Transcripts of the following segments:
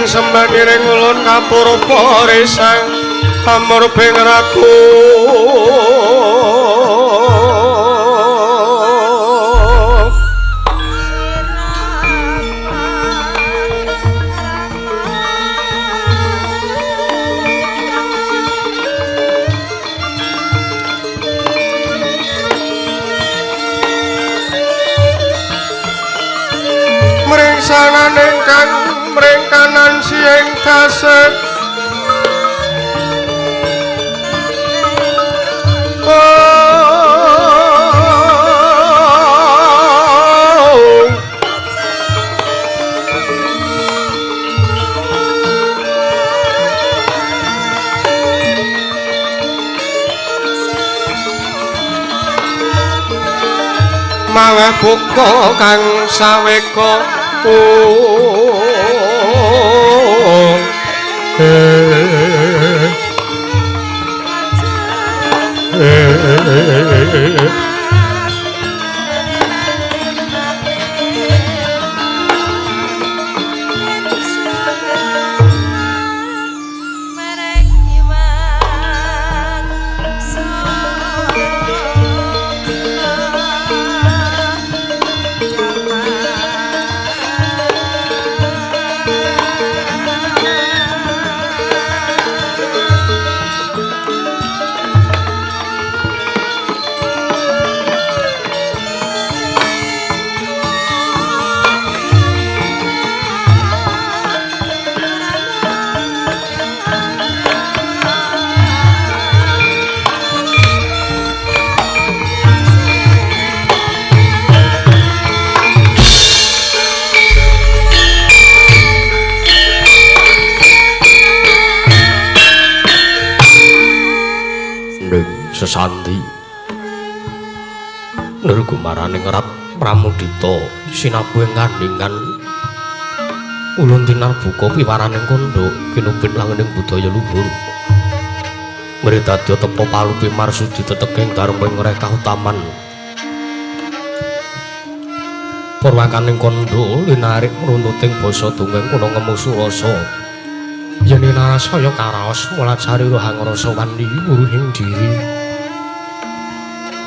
sembah niring ulun kapurba resang pamurbing ratu. Mringsanane kang mringkanan siing tasik maweh buka kang saweka. Sesandi nirgumaraning rat Pramudita sinabu ing kandhingan ulun tinarbuka piwaraning kandha kinupit langening budaya luhur mridadya tepa palupi marsudi teteging dharma ing rekah utaman purwakaning kandha linarik runtuting basa dongeng kuna ngemu surasa yen narasaya karaos mulajari rohang rasa wani wuruhing diri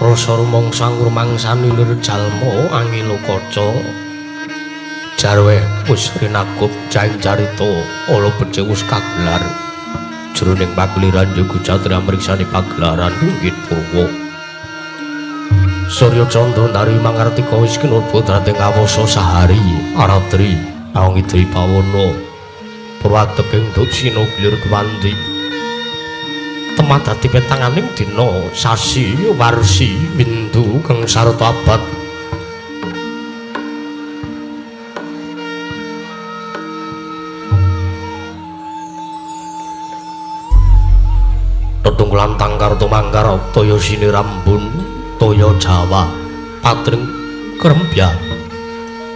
rasa rumangsa ngrumangsani lir jalma angilo kaca jarwe wis rinagup jaing carita ala becik wis kagelar jroning pagliran yoga jatra mriksani pagelaran ringgit purwa surya candra nari mangartika wis kinurba dhateng kawasa sahari aratri aung idri pawana purwateking duksina gilir guwanti temah dadi petanganing dina sasi warsi windu kang sarta abad tetunggulan tangkar tumangkar toya sinirambun toya Jawa patring krembya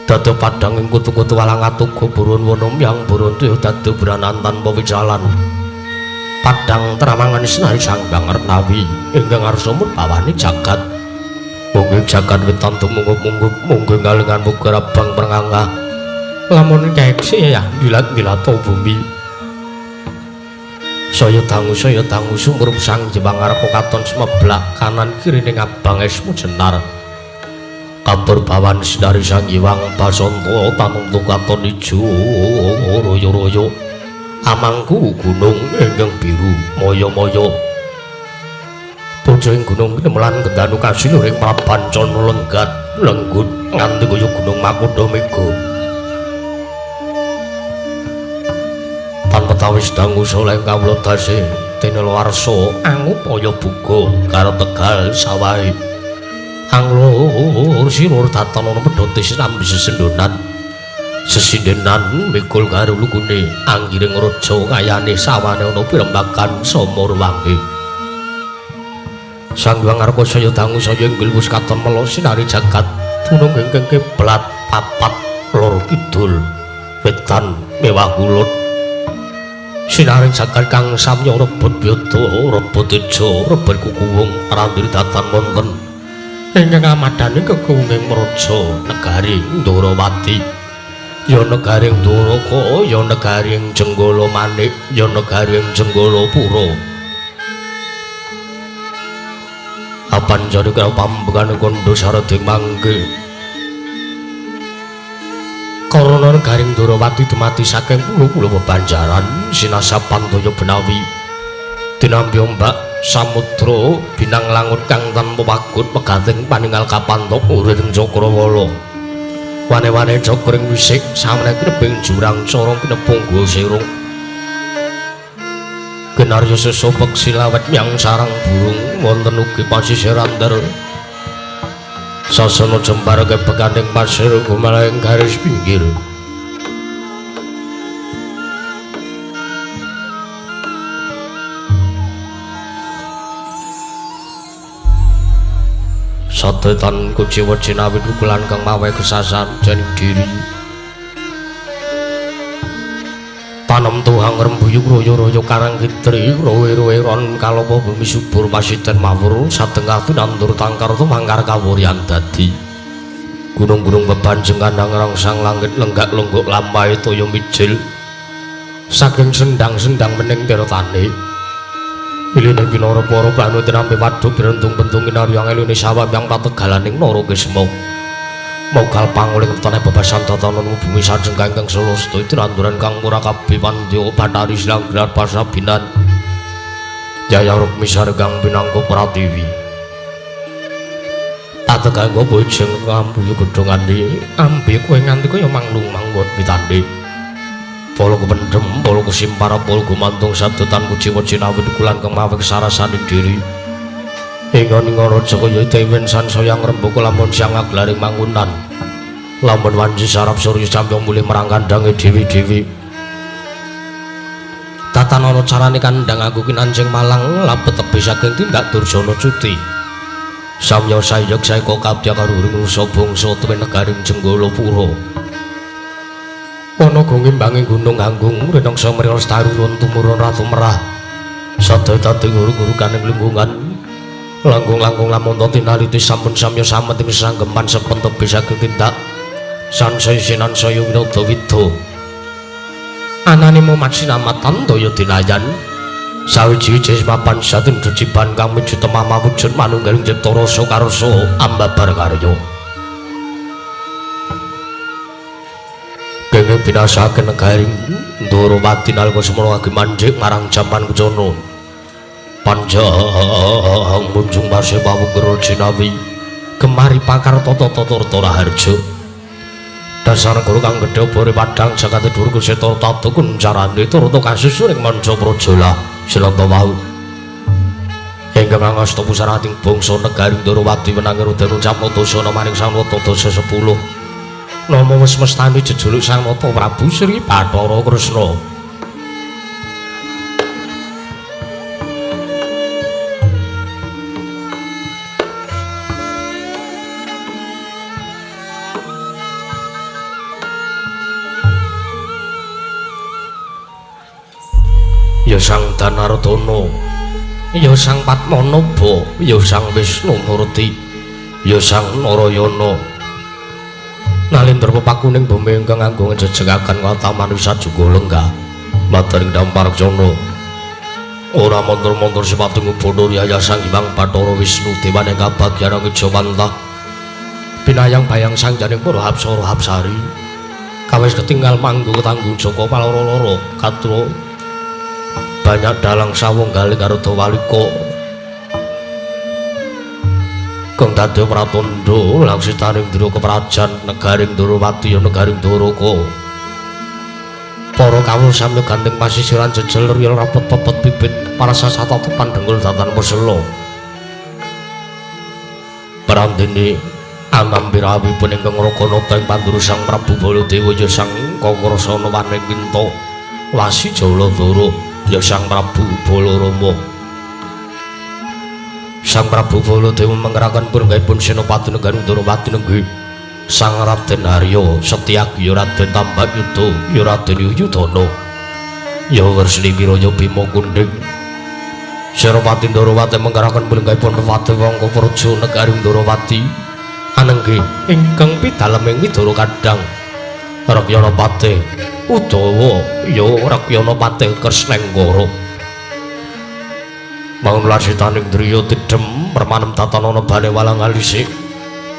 dadi padhang ing kutu-kutu walang atuga burun wana myang burun toya dadi branan tanpa wicalan padang terawangan sinari sang Bangarnawi ingkang arsa murbawani jagat mungguh jagat wetan tumunggup-munggup mungguh ngalengan mugar abang prengangah lamun keksi ya dilat-dilata bumi saya dangu sumrup sang Jepang Arka katon semeblak kanan kiri ning abang esmu jenar katur bawan sinari sang Hyang Basanta tanungtu katon ijo royo-royo amangku gunung ingkang biru moyo-moyo pucuking gunung kenemelan gendanu kasilur ing prabancana lenggat lenggut nganti kaya gunung Makudha Mega tanpa tawis dangu saleh kawula dase dene warsa angupaya buga karo Tegal sawahe anglur sirur datan ana pedhote sinambi sesendonan sesindenan mikul karo lukune anggiring raja kayane sawane ana pirembagan sama ruwange Sang Hyang Arka saya dangu saya inggil wis katon mela sinari jagat dunung ingkang kiblat papat lor kidul wetan mewah kulut sinari jagat kang samya rebut byada rebut teja rebut kukuwung prandiri datan wonten ingkang amadani kekuwunging praja negari Ndorowati. Ya negaring Dwaraka, ya negaring Jenggala Manik, ya negaring Jenggala Pura. Apanjane karo pambekane kandha sarading mangke. Karana negaring Dwarawati dumadi saking pulo-pulo bebanjaran sinasapan toya benawi. Tinampi ombak samudra binang langut kang tanpa pagut megating paningal kapantok urip ing cakrawala. Wane-wane cakring wisik samene knebing jurang corong knepung go sirung. Kinarya sesopek silawet yang sarang burung wonten ugi pasisir anter. Sasana jembar kebekaning pasir gumalang garis pinggir. Sadetan kuciwa jinawi dukulan kang mawe kesasan janing diri. Tanem tuhang rembuyung royo-royo karang kitri rowe-rowe ron kalopo bumi subur pasiten mawur satengah tinandur tangkar tumangkar kawuryan dadi. Gunung-gunung bebanjeng kandang rangsang langit lenggak-lenggok lampahe toya mijil saking sendang-sendang mening tirtane. Iline pinara para planu tinampi waduk birentung-bentung kinarya ngelune sawah yang pategalaning Narakisma. Mogal panguling tane bebasan tatanan bumi sajeng kang selasta tinanduran kang murah kabeh pandya Bathari Silanggelar pasabinan. Jaya Rukmi Sargang pinangka pratiwi. Tategang bojeng ngambuyu gedhongane ambe kowe nganti kaya manglung mangwon pitane. Polo kependhem, polo kesimpara, polo gumantung sadotan kuciwa jinawi dukulan kang mawe kesarasane diri. Ingon-ingon raja kaya dewen sansaya ngrembaka lamun siang aglaring mangunan. Lamun wanci sarap surya samyong mulih marang kandhange dewi-dewi. Tatanana carane kandhang aku kinancing malang labet tebih saking tindak durjana cuti. Samya sayek saeka kabya karuhuring rusa bangsa tuwin negaring Jenggala Pura. Ana gong imbanging gunung anggung rinangsa mriyos tarurun tumurun ratu merah. Sadaya dadi guru-gurukaning lingkungan. Langkung-langkung lamun tinaliti sampun samya samet ing sanggeman sepen tebih saking tindak sansaya sinansaya winada wida. Anane momat sinamatan daya dinayan sawiji-wiji papan satin jejiban kang miju temah mawujud manunggaling cipta rasa karsa ambabar karya. Kenging binasaken negaring Ndorowati nalika semana agi manjik marang jaman kencana. Panjang munjung pasih pawukur jinawi gemari pakar tata tata raharja. Dasar guru kang gedhe bore padhang jagat dhuwur kuseta tata kuncarane turta kasusuring manca praja silanta wau. Ingkang angasta pusarating bangsa negaring Ndorowati wenangi Raden ucap dasa maring Sang Nata dasa 10. Nama wis mestani jejuluk Sang Nata Prabu Sri Bathara Kresna. Ya Sang Danardana, ya Sang Padmanaba, ya Sang Wisnumurti, ya Sang Narayana. Nalindra pepakuning bumi ingkang anggung jejegaken kataman sajuga lenggah matering dampar jana. Ora montor-montor sipating ubana riyaya Sang Hyang Bathara Wisnu dewane kabagyan ngejawantah. Pinayang bayang sangjaning para hapsara hapsari. Kawis ketinggal manggung tanggung Jaka paloro-loro katro banyak dalang sawung galing Garuda Walika. Kang dadi pratandha laksitaning dira keprajan negaring Ndorowati ya negaring Dwaraka. Para kawula samya gandeng pasisiran jejel riyel rapet pepet bibit para sasata pandhenggul datan pesela. Prandene amampirawi ingkang raganata ing panduru Sang Prabu Baladewa ya Sang Kakrasana waning Kinta Wasi Jaladara ya Sang Prabu Balarama. Sang Prabu Baladewa mengeraken purunggaipun Senopati Negari Ndorowati nenggih Sang Raden Harya Setyaki ya Raden Tambak Yuda ya Raden Yuyudana ya Wersni Wiraya Bima Kunding. Senopati Ndorowati mengeraken purunggaipun Pepati Wangka Praja Negari Ndorowati anenggih ingkang pidaleming Widara Kadang Rakyana Patih Udawa ya Rakyana Patih Kresnenggara. Mangun lasitaning driya tidhem permanem tatanana bale walang alisik.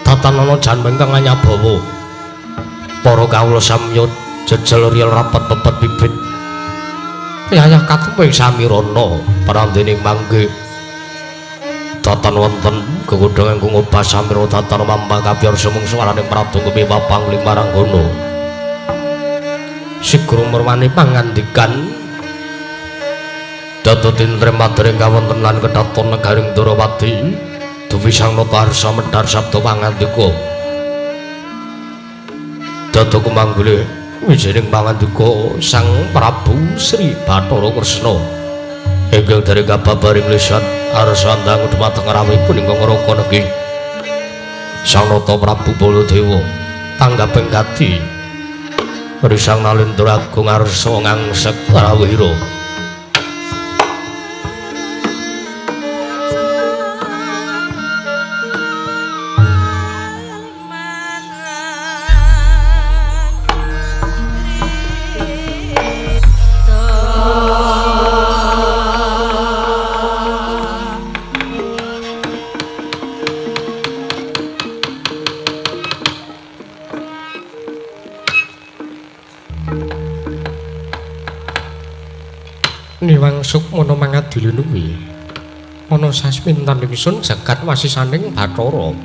Tatanana janma ingkang anyabawa. Para kawula samya jejel riyel rapet pepet bibit. Yayah kateping samirana parandening mangke. Tatan wonten gegodhong ingkang obah samira tatan mampang kapyar sumung swaraning Prabu Kumiwa pangling maranggana. Sigra murwani pangandikan dadi tintrem madring kawonten lan kedaton negaring Ndrawati duwi Sang Nata Arsa medhar sabda pangandika. Dadi kumanggule wijining pangandika Sang Prabu Sri Bathara Kresna ingkang dereng kababaring lisan arsa ndangu dumateng rawuhipun ingkang ngraka negi Sang Nata Prabu Baladewa tanggaping gati Risang Nalendra Agung arsa ngangsek rawuhira. Niwang sukmana mangadilinuwi ana sasmintan ingsun jagat wasisaning Bathara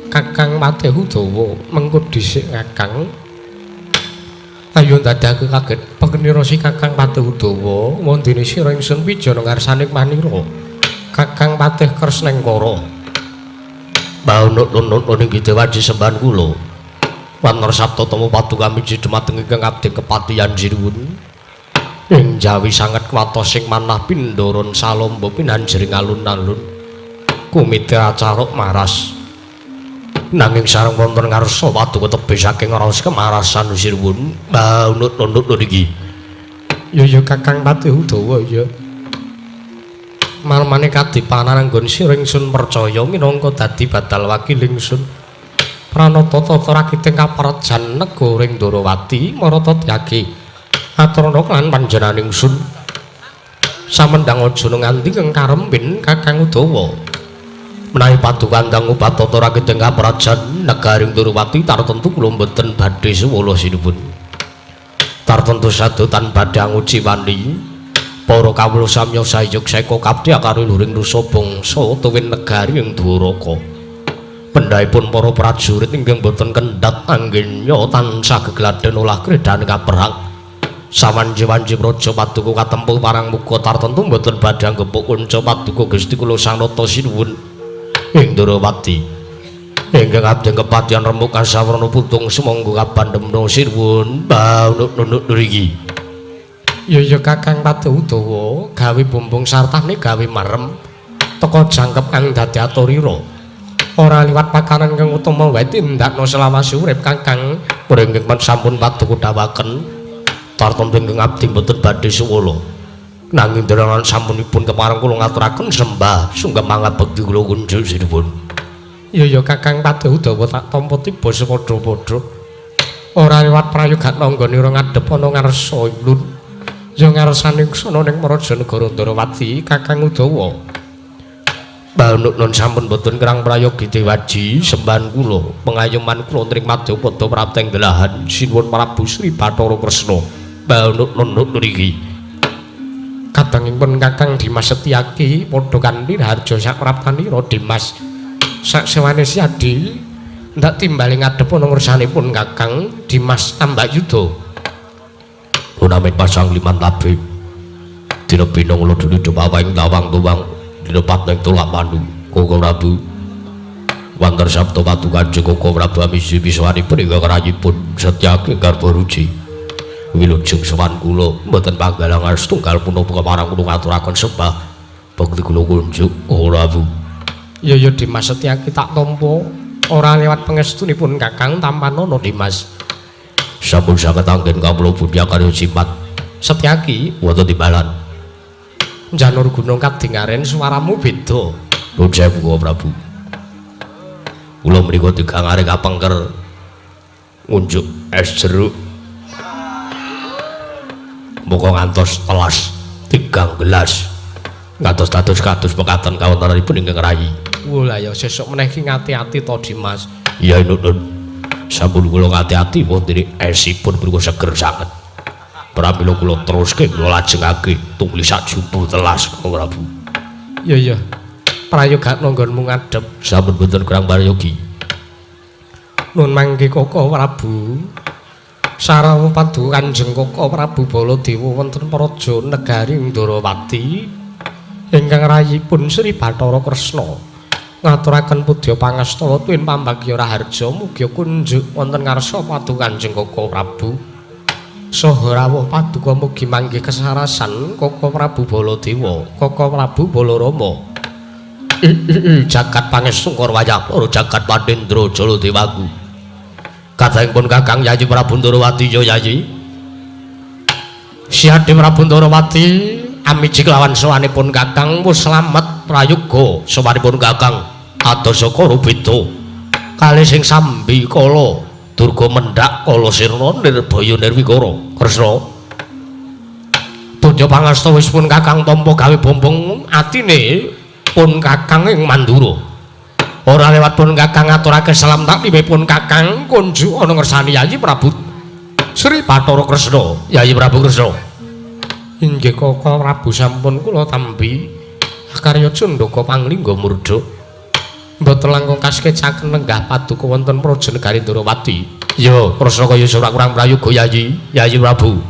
Kakang Patih Udawa mengko dhisik Kakang ayo ndadake kaget pengenira si Kakang Patih Udawa wondene sira ingsun pijana ngarsaning manira Kakang Patih Kresnengkara. Baunut-nut ing dewaji sembahan kula wanara sabta tama paduka miji dumateng ingkang abdi kepatihan sinuwun. Ing jawi sanget kuwatos sing manah pindharan salomba pinanjering alun-alun kumitra caruk maras nanging sareng wonten ngarsa paduka tebih saking raos kemarasan sinuwun. Baunut-nut niki ya ya Kakang Patih Udawa ya marmane kadipanan anggon sira ingsun percaya minangka dadi badal wakil ingsun pranata tata rakiting kaprajan negara ing Ndrawati marata tyagi aturana lan panjenengan ingsun samendang aja nganti kengkarembin Kakang Udawa menawi paduka ndang ubatata rakiting kaprajan negaring Ndrawati tartentu kula mboten badhe suwala sinuwun tartentu sadotan badhe anguji wani para kawula samya sayuk seka kapti karo luring nusa bangsa tuwin negari ing Dwaraka pendhaipun para prajurit ingkang boten kendhat anggenya tansah gegladhen olah kredhan kaperang sawanji-wanji praja paduka katempuh parang muka tartentu mboten badhe anggepuk kunca paduka Gusti kula Sang Nata sinuwun ing Ndrawati ingkang abdi kepatihan remuk kasawarna putung sumangga kabandhemna sinuwun. Baunut-nut niki ya ya Kakang Patih Udawa gawe bumbung sartane gawe marem teka jangkep kang dadi aturira ora liwat pakanan kang utama wae tindakno selawase urip Kakang pring sampun paduka dawaken tartemtu ingkang abdi mboten badhe suwala nanging derangan sampunipun kepareng kula ngaturaken sembah sungkem pangabekti kula kunjuk sinuwun. Ya ya Kakang Patih Udawa tak tampa tiba sepadha-padha ora liwat prayoga nanggonira ngadhep ana ngarsa ilun ya ngarsane sono ning Praja Negara Ndrawati Kakang Udawa. Baunut nun sampun boten kerang prayogi dewaji sembahan kula pengayoman kula tring madyapada prapteng delahan sinuwun Prabu Sri Bathara Kresna. Baunut nun niki kadangipun Kakang Dimas Setyaki padha kanthi harja sapraptanira Dimas saksewane Siadi ndak timbali ngadhep ana ngersanipun Kakang Dimas Ambakyuda. Runamin pasang liman tabe dina binong loduli dumawaing tawang tuwang dina patning tulak mandu Koko Prabu wanter sabda paduka Koko Prabu amisi wiswanipun ingkang rayipun Setyaki garba ruji wilujeng sowan kula mboten panggalangan setunggal punapa kepareng kula ngaturaken sembah bekti kula kunjuk Koko Prabu. Ya ya Dimas Setyaki tak tampa ora lewat pangestunipun Kakang tampanana Dimas. Sampun saged anggen kawula budya karya jimat Setyaki wonten timbalan Janur Gunung kadingaren suaramu beda. Nuwun sewu Koko Prabu. Kula menika tigang arek kapengker ngunjuk es jeruk Muga ngantos telas 3 gelas. Ngantos dados kados pekaten kawontenanipun ingkang rayi. Wah ya sesuk meneh iki ngati-ati to Dimas. Iya nuwun. Sampun kula ngati-ati wonten esipun mriku seger sanget. Pramila kula teruske kula lajengake tungli sak jumpu telas Kang Prabu. Iya iya. Prayoga nggonmu ngadhep. Sampun boten kurang prayogi. Nun mangke Koko Prabu. Sarawa paduka Kanjeng Koko Prabu Baladewa wonten praja negari Ndorowati ingkang rayipun Sri Bathara Kresna. Ngaturaken pudya pangastawa tuwin pambagya raharja mugi kunjuk wonten ngarsa paduka Kanjeng Koko Prabu. Saha rawuh paduka mugi manggih kesarasan Koko Prabu Baladewa, Koko Prabu Balarama. Jagat pangestu wayah para jagat Pandhendra Jaladewaku. Kadangipun Kakang Yayi Prabu Ndorowati ya Yayi. Siade Prabu Ndorowati amiji kelawan sowanipun Kakang wis slamet prayoga sowanipun Kakang adosa karo beda kalih sing sambi kala durga mendhak kala sirna nirbaya nirwikara Kresna. Punya pangasta wis pun Kakang tampa gawe bombong atine pun Kakang ing Mandura. Ora lewat pun Kakang ngaturake salam taklimipun Kakang kunjuk ana ngersani Yayi Prabu Sri Bathara Kresna. Yayi Prabu Kresna. Inggih Koko Prabu sampun kula tampi akarya candaka panglingga murda. Mboten langkung kaskecaken lenggah paduka wonten praja negari Ndorowati. Ya, Kresna kaya ora kurang prayoga Yayi, Yayi Prabu.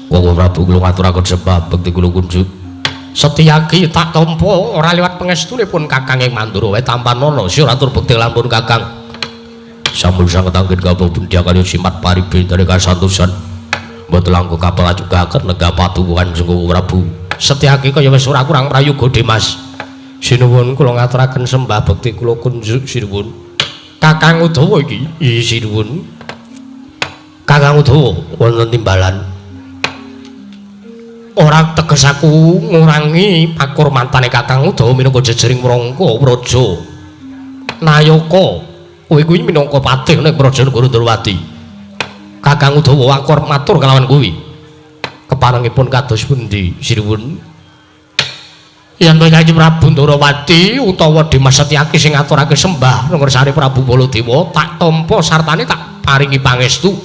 Koko Prabu kula ngaturaken sebab bekti kula kunjuk. Setyaki tak tampa ora liwat pangestunipun Kakang ing Mandura wae tampanana sira atur bekti lampun Kakang. Sampun sanget anggen kawula pun kaliyan simat paribendane kasantosan. Mboten langkung kapelajukaken lenggah paduka Kanjeng Prabu. Setyaki kaya wis ora kurang prayoga Dimas. Sinuwun kula ngaturaken sembah bekti kula kunjuk sinuwun. Kakang Udawa iki? Iya sinuwun. Kakang Udawa wonten timbalan. Ora teges aku ngurangi pakurmatane Kakang Udawa minangka jejering mrangka praja Nayaka. Kowe kuwi minangka patih ning praja negara Ndorowati. Kakang Udawa aku arep matur kelawan kuwi. Keparengipun kados pundi sinuwun? Yen to Yayi Prabu Ndorowati utawa Dimas Setyaki sing ngaturake sembah ngersane Prabu Baladewa tak tampa sartane tak paringi pangestu.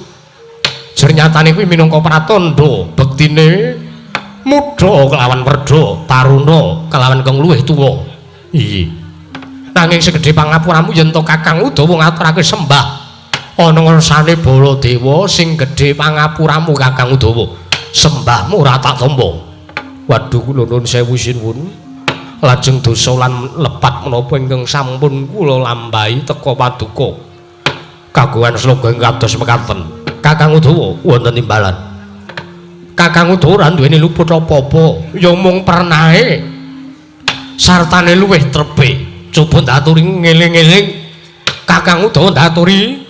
Jernyatane kuwi minangka pratandha bektine muda kelawan werda, taruna kelawan kang luwih tuwa. Iya. Nanging segedhe pangapuramu yen to Kakang Udawa ngaturake sembah ana ngersane Baladewa sing gedhe pangapuramu Kakang Udawa. Sembahmu ora tak tampa. Waduh kula nuwun sewu sinuwun. Lajeng dosa lan lepat menapa ingkang sampun kula lampahi teka paduka. Kagungan sloga ing kados mekaten. Kakang Udawa wonten timbalan. Kakang Udawa ora duweni luput apa-apa, ya mung pernahe sartane luwih trepe. Coba ndaturi ngeling-eling. Kakang Udawa ndaturi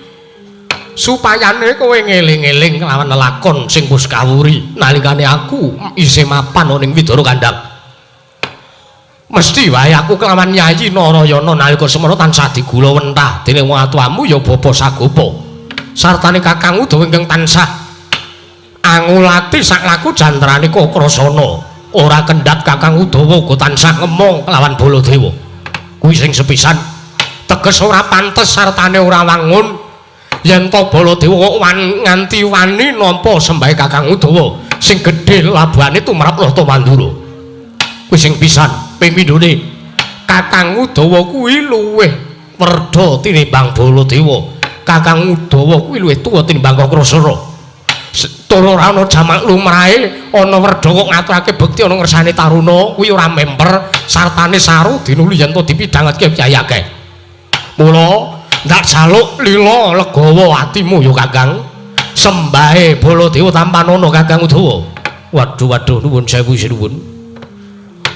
supayane kowe ngeling-eling kelawan lelakon sing wis kawuri nalikane aku isih mapan ana ing Widara Kandhang. Mesti wae aku kelawan Yayi Narayana nalika semana tansah digula wentah dening wong atuamu ya Bapa Sagopa. Sartane Kakang Udawa ingkang tansah angulati sak laku jantrane Kokrasana. Ora kendhat Kakang Udawa uga tansah ngemong kelawan Baladewa. Kuwi sing sepisan. Teges ora pantes sartane ora wangun yen to Baladewa kok nganti wani nampa sembahe Kakang Udawa sing gedhe labuhane tumrap Nata Mandura. Kuwi sing pisan. Ping pindhone Kakang Udawa kuwi luwih werda tinimbang Baladewa. Kakang Udawa kuwi luwih tuwa tinimbang Kokrasana. Tur ora ana jamak lumrahe ana werda kok ngaturake bekti ana ngersane taruna kuwi ora memper sartane saru dinuli yen to dipidhangetke kyai akeh. Mula ndak jaluk lila legawa atimu ya Kakang. Sembahe Baladewa tampanana Kakang Udawa. Waduh waduh nuwun sewu sinuwun.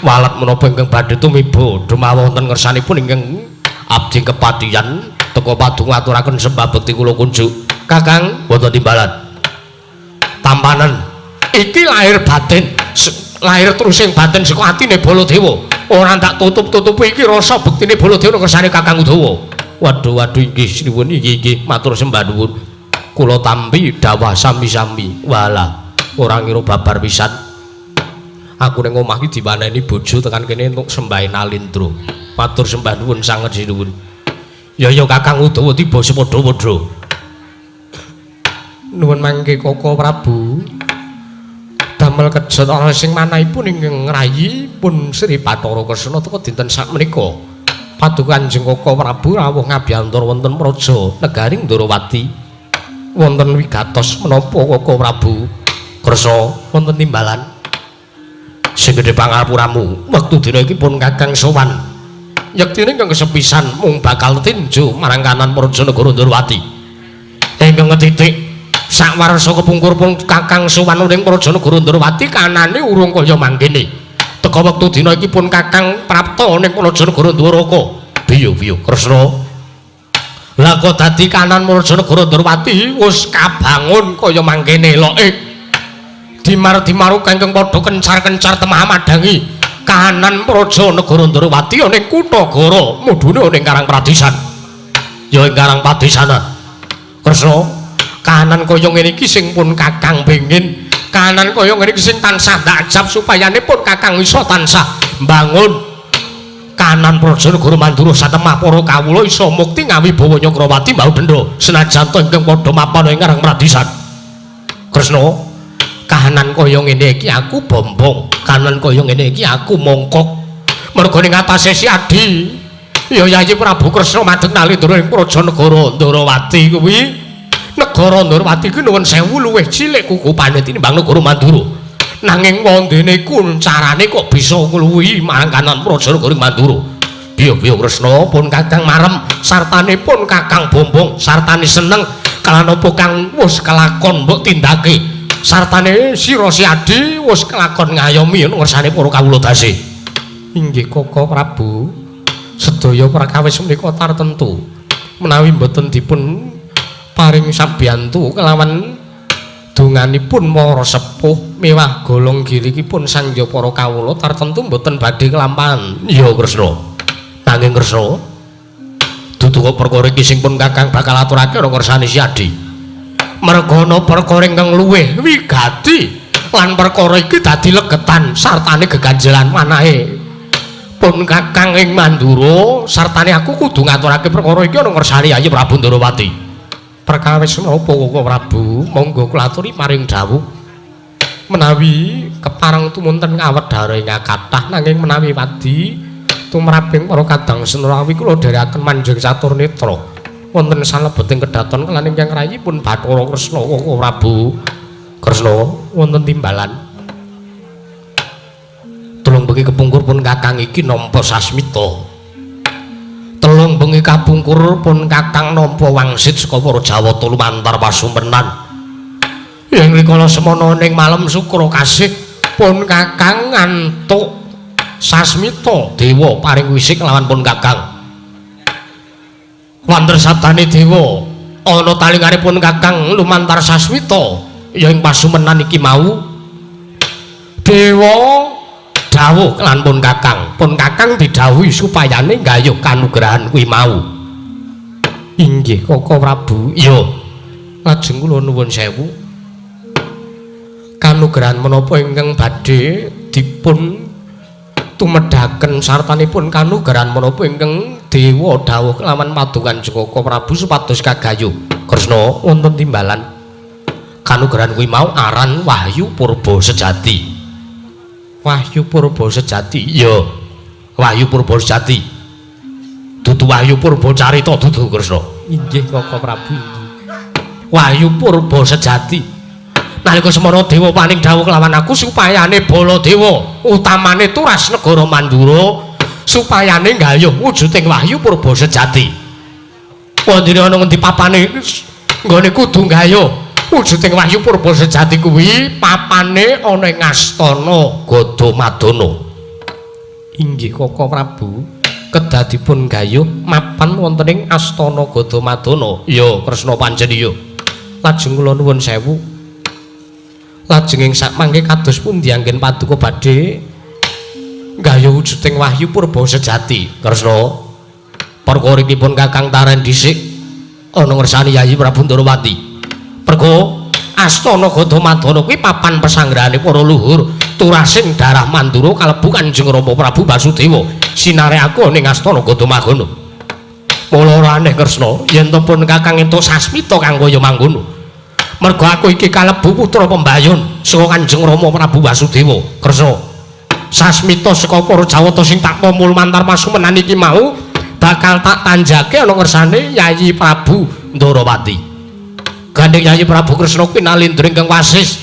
Walet menapa ingkang badhe tumiba dumawa wonten ngersanipun ingkang abdi kepatihan teka padunga ngaturaken sembah bekti kula kunjuk. Kakang wonten timbalan. Tampanen iki lahir batin, lahir terus sing batin saka atine Baladewa. Ora tak tutup-tutupi iki rasa bektine Baladewa kersane Kakang Udawa. Waduh waduh inggih sinuwun inggih inggih matur sembah nuwun. Kula tampi dawah sami-sami. Walah. Ora ngira babar pisan. Aku ning omah iki diwaneni bojo tekan kene entuk sembahe Nalindra. Matur sembah nuwun sanget sinuwun. Ya ya Kakang Udawa tiba sepadha-padha. Nuwun mangke Koko Prabu. Damel kejot ana sing manahipun ingkang ngrayi pun Sri Bathara Kresna teka dinten sakmenika. Paduka Kanjeng Koko Prabu rawuh ngabyantar wonten praja negari Ndrawati. Wonten wigatos menapa Koko Prabu Kresna wonten timbalan sing gedhe pangapuramu. Wektu dina iki pun Kakang sowan. Yektine ingkang kesepisan mung bakal tinju marang kanan praja negara Ndrawati. Ingkang ketitik sakwarsa kepungkur pun Kakang sowan ing praja negara Ndrawati kanane urung kaya mangkene. Teka wektu dina iki pun Kakang prapta ning praja negara Dwaraka. Biyo-biyo Kresna. Lah kok dadi kanan praja negara Ndrawati wis kabangun kaya mangkene loke. Dimar-dimaru ingkang padha kencar-kencar temah madangi kahanan praja negara Ndrawati ana ing kutha Gara mudhune ana ing Karang Pradisan. Ya ing Karang Padisanan. Kresna, kahanan kaya ngene iki sing pun Kakang pengin, kahanan kaya ngene iki sing tansah ndajap supayane pun Kakang iso tansah mbangun kahanan praja negara Mandura satemah para kawula iso mukti ngawibawa Nyakrawati mbau dendha senajan to ingkang padha mapan ing Karang Pradisan. Kresna, kahanan kaya ngene iki aku bombong, kahanan kaya ngene iki aku mongkok. Mergo ning atase si Adi, ya Yayi Prabu Kresna madeg nalindra ing praja negara Ndrawati kuwi. Negara Ndrawati kuwi nuwun sewu luwih cilik kukupane tinimbang negara Mandura. Nanging wondene kuncarane kok bisa ngluwihi marang kahanan praja negara Mandura. Biyo-biyo Kresna pun Kakang marem, sartane pun Kakang bombong, sartane seneng kalan apa kang wis kelakon mbok tindake. Sartane sira si Adi wis kelakon ngayomi ngersane para kawula dase. Inggih Koko Prabu, sedaya perkawis menika tartemtu menawi mboten dipun paring sabiyantu kelawan donganipun para sepuh miwah golong gilikipun sangya para kawula tartemtu mboten badhe kelampahan. Ya Kresna. Nanging Kresna, dudu kok perkara iki sing pun Kakang bakal aturake ana ngersane si Adi. Merga ana perkara ingkang luwih wigati lan perkara iki dadi legetan sartane geganjelan manahe pun Kakang ing Mandura sartane aku kudu ngaturake perkara iki ana ngersane Yayi Prabu Ndrawati. Perkawis menapa Koko Prabu? Monggo kula aturi paring dawuh. Menawi kepareng tumunten ngawedhara ing kathah nanging menawi wadi tumraping para kadang senurawi kula dherekaken manjing catur netra. Wonten salebeting kedaton kelan ingkang rayipun Bathara Kresna Koko Prabu Kresna wonten timbalan. Telung bengi kepungkur pun Kakang iki nampa sasmita. Telung bengi kapungkur pun Kakang nampa wangsit saka para Jawata lumantar pasumpenan. Yen rikala semana ning malem sukra kasih pun Kakang ngantuk sasmita dewa paring wisik lawan pun Kakang. Wanter sabdane dewa ana talingane pun Kakang lumantar sasmita ya ing pasumenan iki mau. Dewa dawuh lan pun Kakang, pun Kakang didhawuhi supayane nggayuh kanugrahan kuwi mau. Inggih Koko Prabu. Iya. Lajeng kula nuwun sewu. Kanugrahan menapa ingkang badhe dipun tumedhaken sartanipun kanugrahan menapa ingkang dewa dawuh kelawan paduka Koko Prabu supados kagayuh. Kresna wonten timbalan. Kanugrahan kuwi mau aran Wahyu Purba Sejati. Wahyu Purba Sejati. Iya. Wahyu Purba Sejati. Dudu Wahyu Purba Carita dudu Kresna. Inggih Koko Prabu. Wahyu Purba Sejati. Nalika semana dewa paning dawuh kelawan aku supayane Baladewa utamane turas negara Mandura supayane nggayuh wujuding Wahyu Purba Sejati. Wondene ana ngendi papane nggone kudu nggayuh wujuding Wahyu Purba Sejati kuwi papane ana ing astana Gadamadana. Inggih Koko Prabu, kedah dipun gayuh mapan wonten ing astana Gadamadana. Ya Kresna pancen iya. Lajeng kula nuwun sewu. Lajeng ing sakmangke kados pundi anggen paduka badhe nggayuh wujuding Wahyu Purba Sejati. Kresna, perkara iki pun Kakang taren dhisik ana ngersani Yayi Prabu Ndrawati. Pergo Astana Gandhamadana kuwi papan pesanggrahane para luhur turasing darah Mandura kalebu Kanjeng Rama Prabu Basudewa. Sinare aku ning Astana Gandhamadana. Mula ora aneh Kresna yen to pun Kakang entuk sasmita kang kaya mangkono. Mergo aku iki kalebu putra pembayun saka Kanjeng Rama Prabu Basudewa. Kresna, sasmita saka para Jawata sing tak pamul mantar pasumenan iki mau bakal tak tanjake ana ngersane Yayi Prabu Ndarawati. Gandeng Yayi Prabu Kresna kuwi nalindra ingkang wasis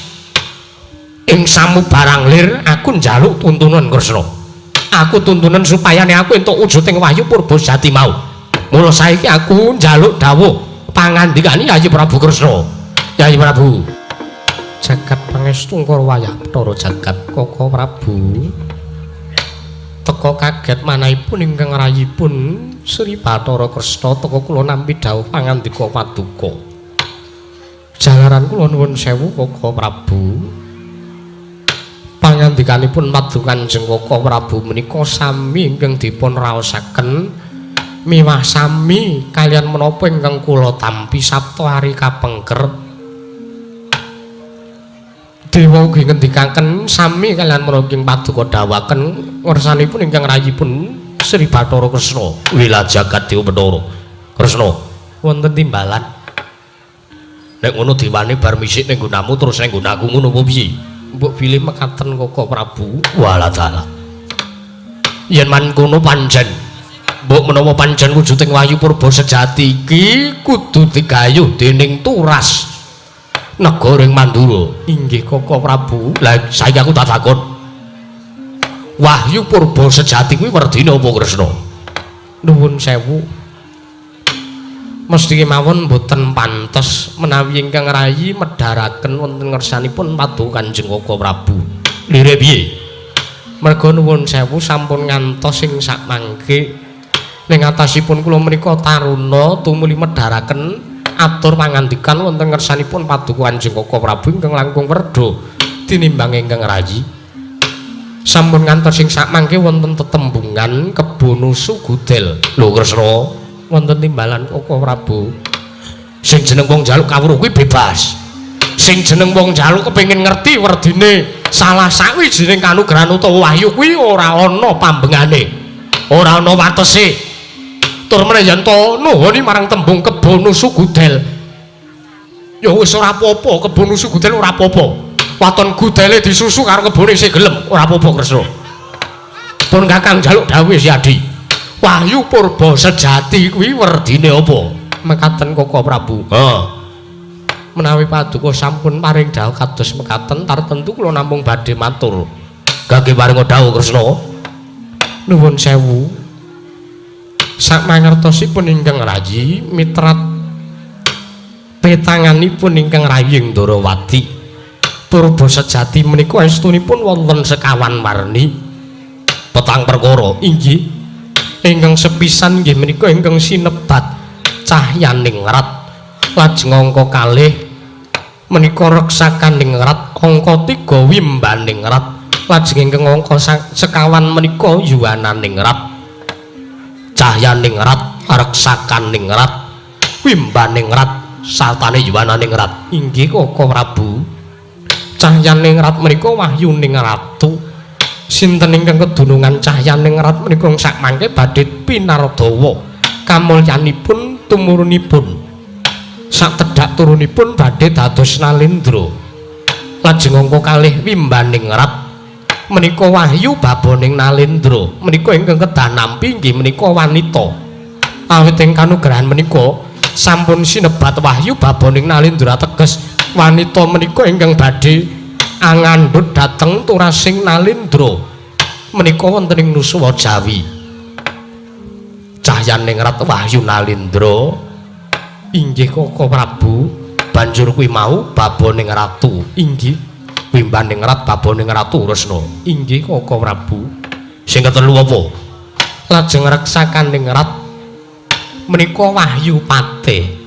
ing samubarang lir, aku njaluk tuntunan Kresna. Aku tuntunan supayane aku entuk wujuding wahyu purba sejati mau. Mula saiki aku njaluk dawuh pangandikane Yayi Prabu Kresna. Yayi Prabu, jagat pangestu ngkara wayah Bathara jagat. Koko Prabu teka kaget manahipun ingkang rayipun Sri Bathara Kresna teka kula nampi dawuh pangandika paduka. Jalaran kula nuwun sewu Koko Prabu. Pangandikanipun paduka Kanjeng Koko Prabu menika sami ingkang dipun raosaken miwah sami kalian menapa ingkang kula tampi sabta ari kapengker. Dewa ugi ngendikaken sami kalian menapa ingkang paduka dawuhaken ngersanipun ingkang rayipun Sri Bathara Kresna. Wila jagat Dewa Bathara Kresna wonten timbalan. Nek ngono dewane bar misik ning nggonamu terus ning nggonaku ngono apa piye? Mbok bilih mekaten Koko Prabu. Walah dalah. Yen mangkono pancen mbok menawa pancen wujuding wahyu purba sejati iki kudu digayuh dening turas negara ing Mandura. Inggih Koko Prabu. Lah saiki aku tak takon. Wahyu purba sejati kuwi werdine apa Kresna? Nuwun sewu. Mesti kemawon mboten pantes menawi ingkang rayi medharaken wonten ngersanipun paduka Kanjeng Koko Prabu. Lire piye? Merga nuwun sewu sampun ngantos sing sakmangke ning atasipun kula menika taruna tumuli medharaken atur pangandikan wonten ngersanipun paduka Kanjeng Koko Prabu ingkang langkung werda tinimbang ingkang rayi. Sampun ngantos sing sakmangke wonten tetembungan kebo nusu gudel. Lho Kresna, wonten timbalan Koko Prabu. Sing jeneng wong njaluk kawruh kuwi bebas. Sing jeneng wong njaluk kepengin ngerti werdine salah sawijining kanugrahan utawa wahyu kuwi ora ana pambengane. Ora ana watese. Tur meneh yen to nuhuni marang tembung kebo nusu gudel. Ya wis ora apa-apa, kebo nusu gudel ora apa-apa. Waton gudele disusu karo kebone isih gelem, ora apa-apa Kresna. Pun Kakang njaluk dawuh si Adi. Wahyu purba sejati kuwi werdine apa? Mekaten Koko Prabu. Heeh. Menawi paduka sampun paring dawuh kados mekaten tartentu kula namung badhe matur. Gage paring dawuh Kresna. Nuwun sewu. Sakmangertosipun ingkang rayi mitrat petanganipun ingkang rayi Ndarawati. Purba sejati menika estunipun wonten sekawan warni. Petang perkara inggih. Ingkang sepisan nggih menika ingkang sinebat cahyaning rat. Lajeng angka kalih menika reksakaning rat, angka 3 wimbaning rat. Lajeng ingkang angka sekawan menika yuwananing rat. Cahyaning rat, reksakaning rat, wimbaning rat, sartane yuwananing rat. Inggih Koko Prabu. Cahyaning rat menika wahyuning ratu. Sinten ingkang kedunungan cahyaning rat menika sakmangke badhe pinardawa kamulyanipun tumurunipun. Sakedhak turunipun badhe dados nalendra. Lajeng angka kalih wimbaning rat menika wahyu baboning nalendra. Menika ingkang kedah nampi inggih menika wanita. Awit ing kanugrahan menika sampun sinebat wahyu baboning nalendra teges wanita menika ingkang badhe angandhut dhateng turasing nalendra menika wonten ing Nuswa Jawi. Cahyaning rat wahyu nalendra inggih Koko Prabu. Banjur kuwi mau baboning ratu inggih wimbaning rat baboning ratu Kresna inggih Koko Prabu. Sing ketelu apa? Lajeng reksakaning rat menika wahyu patih.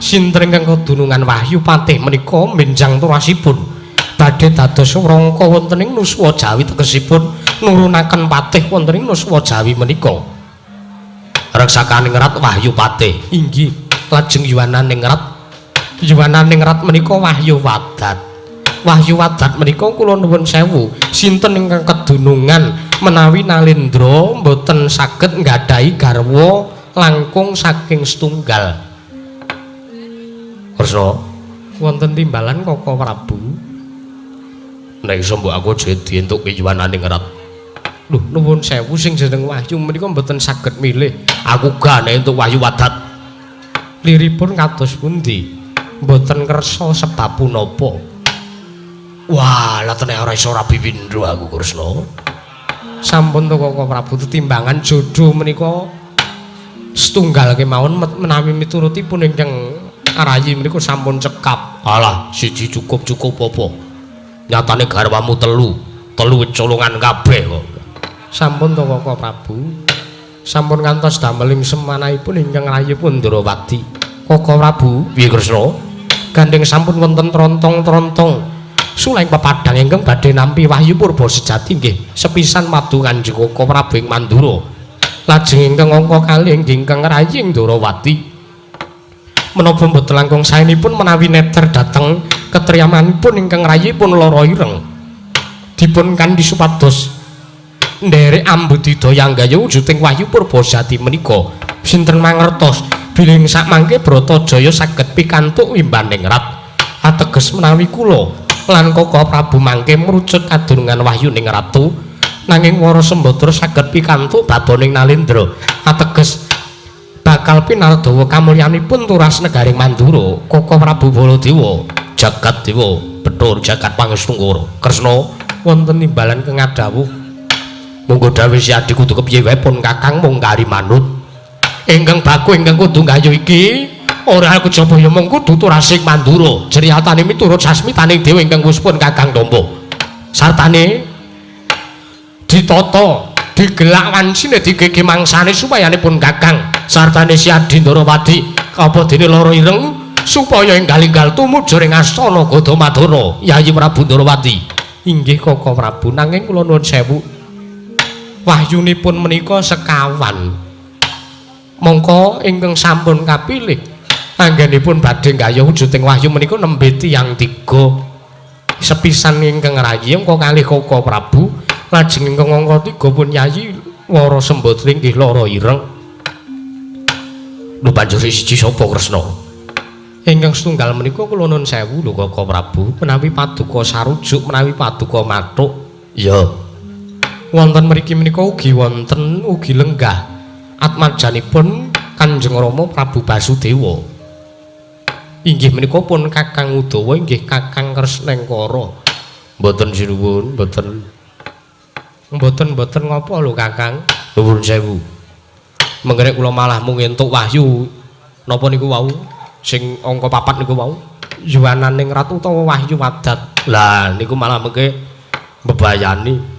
Sinten ingkang kedunungan wahyu patih menika benjang turasipun badhe dados wrangka wonten ing Nuswa Jawi tegesipun nurunaken patih wonten ing Nuswa Jawi menika. Reksakaning rat wahyu patih inggih. Lajeng yuwananing rat Yuwananing rat menika Wahyu Wadat. Wahyu Wadat menika kula nuwun sewu, sinten ingkang kedunungan menawi Nalendra mboten saged nggadahi garwa langkung saking setunggal. Kresna, wonten timbalan Koko Prabu. Nek iso mbok aku aja dientuke yuwananing rat. Lho, nuwun sewu sing jeneng Wahyu menika mboten saged milih. Aku ga nek entuk Wahyu Wadat. Liripun kados pundi? Mboten kersa sebab punapa? Wah, lah tenek ora iso rabi pindho aku Kresna. Sampun to Koko Prabu, tetimbangan jodho menika setunggal kemawon menawi miturutipun ingkang rayi menika sampun cekap. Alah, siji cukup-cukup apa? Nyatane garwamu telu, telu colongan kabeh kok. Sampun to Koko Prabu. Sampun ngantos dameling semanahipun ingkang rayipun Ndrawati. Koko Prabu, piye Kresna? Gandeng sampun wonten trontong-trontong suleng pepadang ingkang badhe nampi wahyu purba sejati nggih sepisan madu Kanjeng Koko Prabu ing Mandura. Lajeng ingkang angka kalih ingkang rayi ing Ndrawati. Menapa mboten langkung saenipun menawi neter dhateng ketriyamanipun ingkang rayipun Lara Ireng. Dipun kandhi supados nderek ambudidaya nggayuh wujuding wahyu purba sejati menika. Sinten mangertos bilih sakmangke Bratajaya saged pikantuk wimbaning rat. Ateges menawi kula lan Koko Prabu mangke mrucut kadurungan wahyuning ratu, nanging Wara Sembadra saged pikantuk baboning Nalendra. Ateges bakal pinardawa kamulyanipun turas negaring Mandura. Koko Prabu Baladewa, jagat dewa Bethur jagat pangestungkara. Kresna, wonten timbalan kengadhawuh. Monggo dawuh si adi kudu kepiye wae pun Kakang mung kari manut. Ingkang baku ingkang kudu nggayuh iki ora kejaba ya mung kudu turasing Mandura. Jriyatane miturut sasmitaning dewa ingkang wis pun Kakang tampa. Sartane ditata, digelak wancine digege mangsane supayanipun Kakang sartane si adi Ndrawati apa dene Lara Ireng supaya enggal-enggal tumuju ing astana Gadamadana Yayi Prabu Ndrawati. Inggih Koko Prabu, nanging kula nuwun sewu, wahyunipun menika sekawan. Mongko ingkang sampun kapilih anggenipun badhe nggayuh wujuding wahyu menika nembe tiyang tiga. Sepisan ingkang rayi angka kalih Koko Prabu, lajeng ingkang angka tiga pun Yayi Wara Sembadra inggih Lara Ireng. Lho banjur siji sapa Kresna? Ingkang setunggal menika kula nuwun sewu lho Koko Prabu, menawi paduka sarujuk menawi paduka mathuk. Iya. Wonten mriki menika ugi wonten ugi lenggah atmajanipun Kanjeng Rama Prabu Basudewa. Inggih menika pun Kakang Udawa inggih Kakang Kresnengkara. Mboten sinuwun, mboten. Mboten-mboten ngapa lho Kakang? Nuwun sewu. Mengkene kula malah mung entuk wahyu napa niku wau sing angka papat niku wau yuwananing ratu utawa Wahyu Wadat. Lah niku malah mengke mbebayani.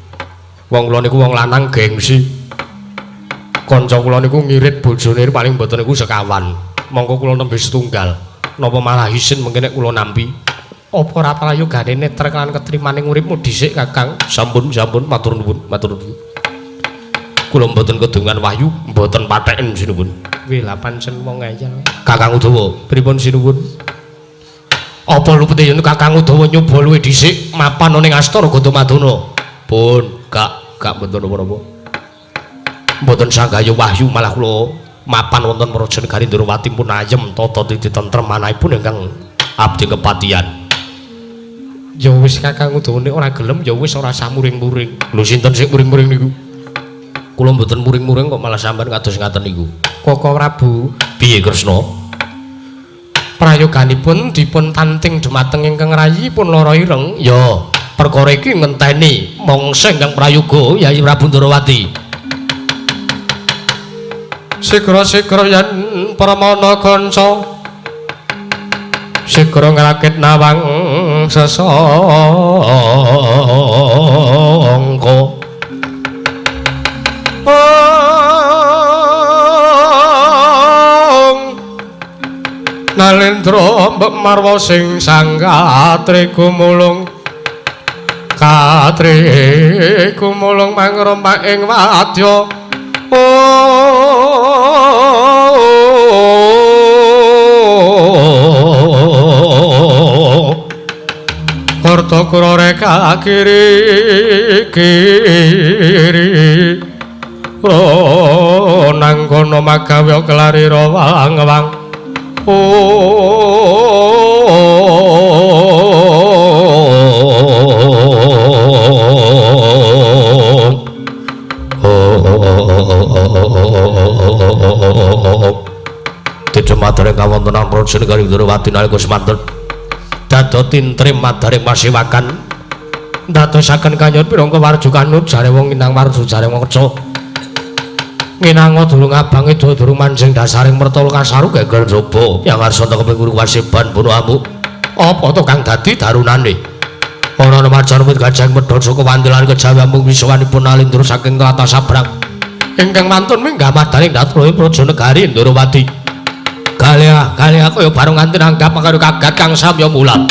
Wong kula niku wong lanang gengsi. Kanca kula niku ngirit bojone paling mboten niku sekawan. Mongko kula nembe setunggal. Napa malah isin mengke nek kula nampi? Apa ora prayogane neter lan ketrimaning uripmu dhisik Kakang? Sampun, sampun matur nuwun, matur nuwun. Kula mboten kedungan wahyu, mboten patheken sinuwun. Wih, lah pancen wong ngeyel. Kakang Udawa, pripun sinuwun? Apa lupute yen Kakang Udawa nyoba luwih dhisik mapan ning astana Gadamadana? Pun, gak mboten napa-napa. Mboten sanggaya wahyu malah kula mapan wonten Praja Negari Ndrawati pun ayem tata titi tentrem manahipun ingkang abdi kepatihan. Ya wis Kakang Udawa nek ora gelem ya wis ora usah muring-muring. Lho sinten sing muring-muring niku? Kula mboten muring-muring kok malah sampean kados ngaten niku. Koko Prabu, piye Kresna? Prayoganipun dipun tanting dumateng ingkang rayi pun Lara Ireng. Ya, perkara iki ngenteni mangsa ingkang prayoga Yayi Prabu Ndrawati. Sigra-sigra yen pramana kanca sigra ngrakit nawang sesangka. Nalendra mbek marwa sing sang katri gumulung, katri gumulung mangrompak ing wadya. Rada kuroreka kiri kiri nang kono magawe kelari rawang-wang. Tejo madare kawontenan praja negari Ndrawati nalika semanten dado tintrim madaring masiwakan ndadosaken kanyon pirangka warju kanut jare wong inang warju jare wong reca nginanga durung abang edo durung manjing dasaring mertala kasaru geger jaba yang arsa teko guru wasiban bunuh amuk apa to kang dadi darunane ana macan wit gajah medhot saka wandelan kejawi amung wisuwanipun alindra saking tlatah sabrang ingkang mantun minggah madaring datrohe praja negari Ndrawati. Galea galea kaya bareng nganti nanggap karo kagat kang samya mulat.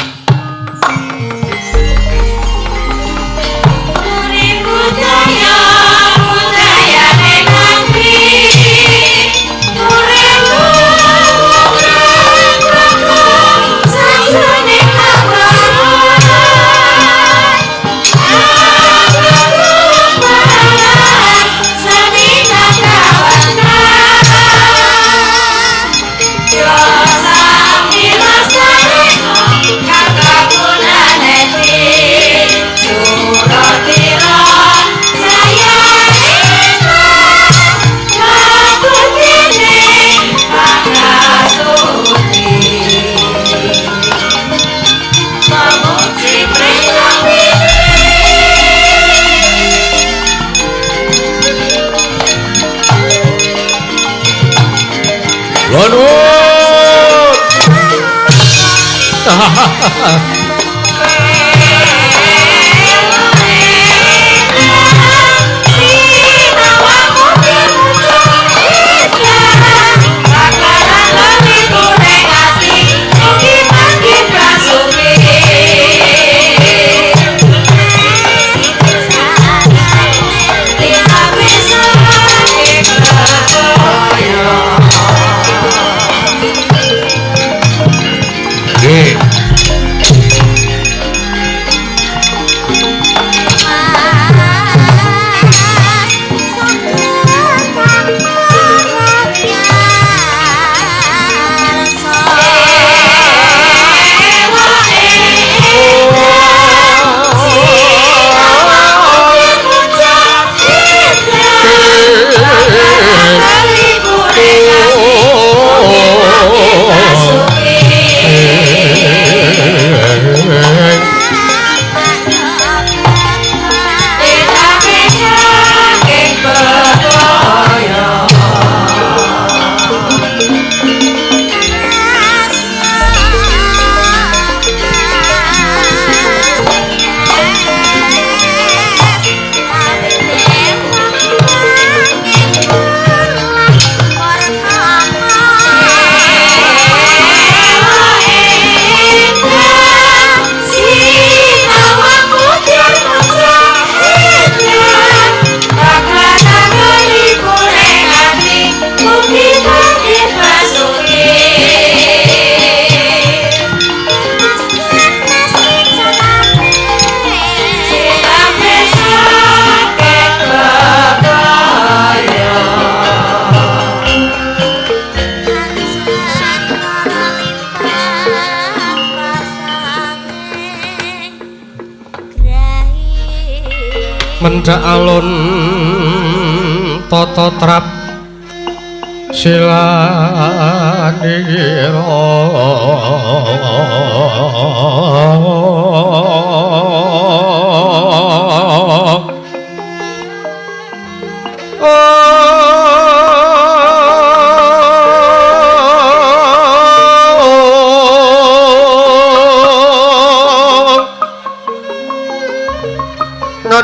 Mendhak alun tata trap silanira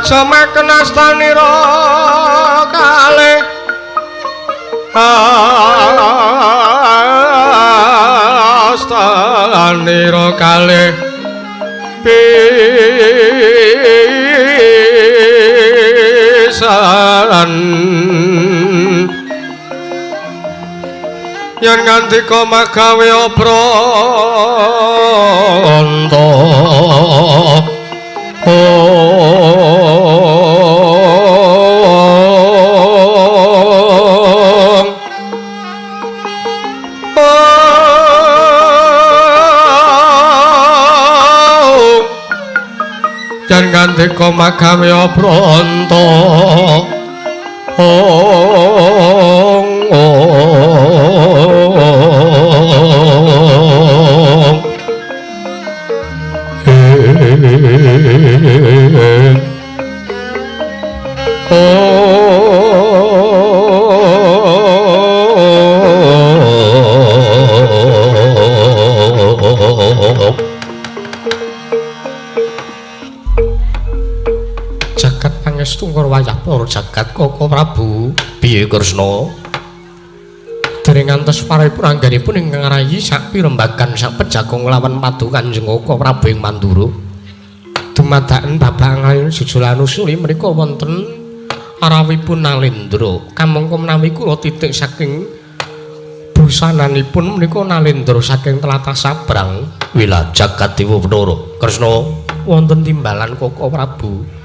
Aja maken astanira kalih astanira kalih pisan yen ngandika magawe obranta. Yen ngandika magawe apranta ong ong Jagat pangestu wayah para jagat Koko Prabu. Piye Kresna? Dereng ngantos paripun anggenipun ingkang ngrayi sakpirembagan sakpejagong nglawan padu Kanjeng Koko Prabu ing Mandura. Dumadakan babak nglayun jujulan usuli menika wonten arawipun Nalendra. Kamangka menawi kula titik saking busananipun menika Nalendra saking tlatah Sabrang. Wila jagat dewa Bathara. Kresna wonten timbalan Koko Prabu.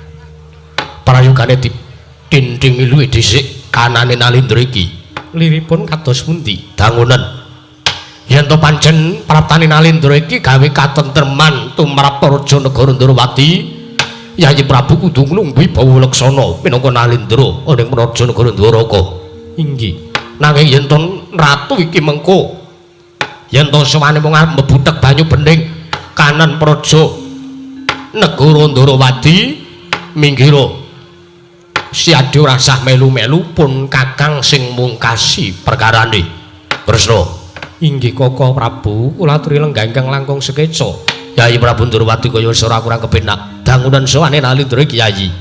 Prayogane ditindingi luwih dhisik kanane Nalendra iki. Liripun kados pundi? Dangunen. Yen to pancen praptane Nalendra iki gawe katentreman tumrap praja negara Ndrawati, Yayi Prabu kudu nglungguhi bawa leksana minangka Nalendra ning praja negara Dwaraka. Inggih. Nanging yen to ratu iki mengko yen to sawane mung arep mbebutek banyu bening kanan praja negara Ndrawati minggiro Siadi ora sah melu-melu pun kakang sing mungkasi perkarane. Kresna. Inggih Koko Prabu, kula aturi lenggah ingkang langkung sekeca. Yayi Prabu Ndrawati kaya ora kurang kepenak. Dangunan sowane Nalendra iki Yayi.